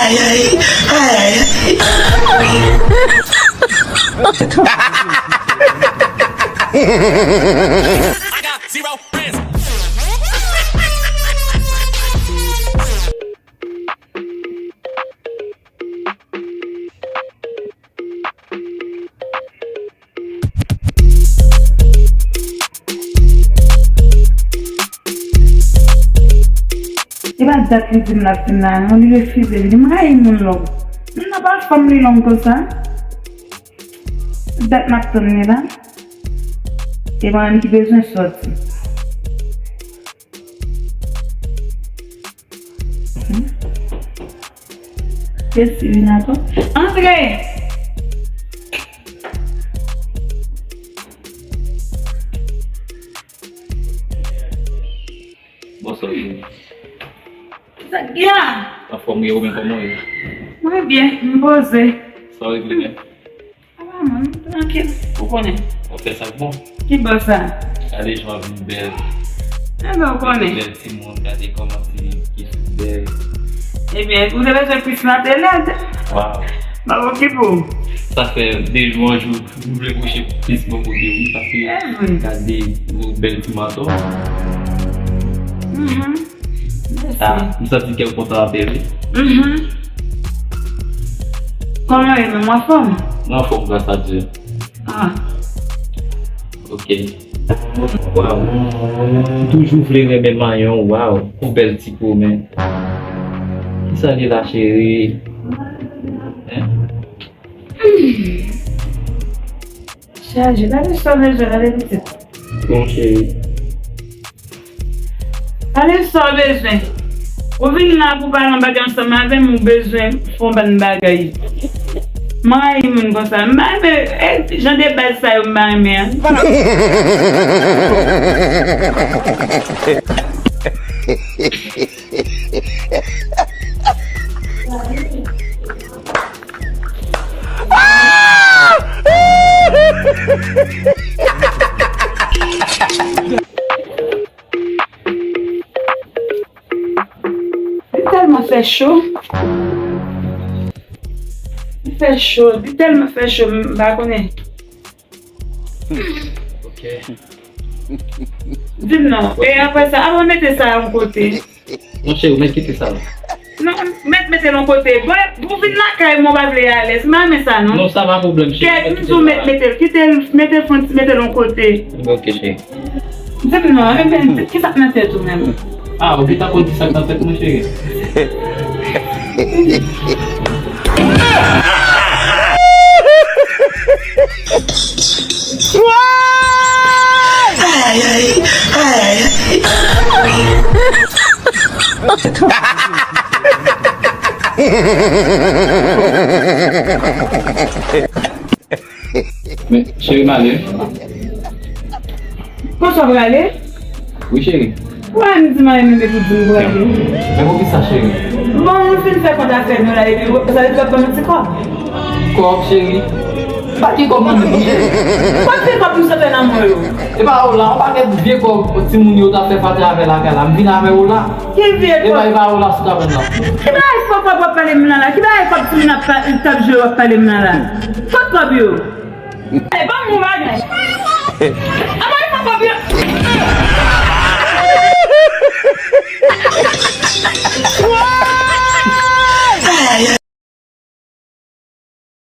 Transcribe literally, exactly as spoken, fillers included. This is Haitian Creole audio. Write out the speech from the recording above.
Ay, ay, ay. E pa dat li di m l ap vin la non, li refize. Li di m rayi moun long. Moun nan pa fanm li long konsa. Dat m ap tann li la. E mwen menm ki bezwen sòti. Mèsi, Renato. Antre! Bonswa, cheri. Sa k gen la? Anfòm, wi, ou menm kòman w ye? Mwen byen, m poze. Sa w regle byen? Apa, mwen, m trankil, ou konnen. Ou fè sa k bon. Ki bò sa? Gade jan w ap vin bèl. Enben, ou konnen. Bèl timoun, gade kòman ti, ti fi bèl. Ebyen, ou te bezwen plis nan te lèd. Waw. M ap okipe w. Sa fè de jou an jou, m vle kouche plis bò kote w, wi, paske gade yon bèl ti manto. Mhm. Mèsi. Ah, m santi kè w kontan anpil, wi. Mhm. Kòman w ye menm, w anfòm? Mwen anfòm, gras a Dye. Ah. Ok. Waw. M toujou vle renmen manyen w, waw. Yon bèl ti po, men. Kisa li la, cheri? Hein? Chaje, gade sa w bezwen, gade pitit. Bon, cheri. Pale sa w bezwen. Ou vin la pou pale yon bagay ansanm avè m, ou bezwen fè yon bann bagay. Mwen rayi moun konsa. M pa renmen, e, jan de baz sa yo m pa renmen an. Li tèlman fè cho. Li fè cho. Li tèlman fè cho, m pa konnen. Ok. Di m non. E apre sa, avan mete sa yon kote. Non, cheri, ou mèt kite sa la. Non, mèt mete l yon kote. Bon, pou vin lakay mwen, ou pa vle alèz. M pa renmen sa, non. Non, sa pa pwoblèm, cheri. Kèt, m di w mèt mete l. Kite l, mete l fon, mete l yon kote. Ok, cheri. Di m non, enben, kisa k nan tèt ou menm? Ah, ou gentan konn kisa k nan tèt mwen, cheri. Ay, ay, ay, ay. Men, cheri, m ale. Konsa w prale? Wi, cheri. Wè, m di m ale, men depi w di m prale. Men poukisa, cheri? Bon, nou fin fè kòb afè nou la, epi sa vle di w ap ban m ti kòb? Kòb, cheri? Pa gen kòb nan men mwen, cheri. Kot vye kòb misye fè nan men w yo? E pa ou la, yon pakèt vye kòb timoun yo t ap fè fatra avè lakay la. M vin avè ou la. Ki vye kòb? E pa, e pa ou la sou kabann nan. Ki bagay fò kòb w ap pale m nan la? Ki bagay kòb timoun ap pa-, t ap jwe w ap pale m nan la? Kot kòb yo? Ey, ban m yon bagay. Apa e pa kòb yo?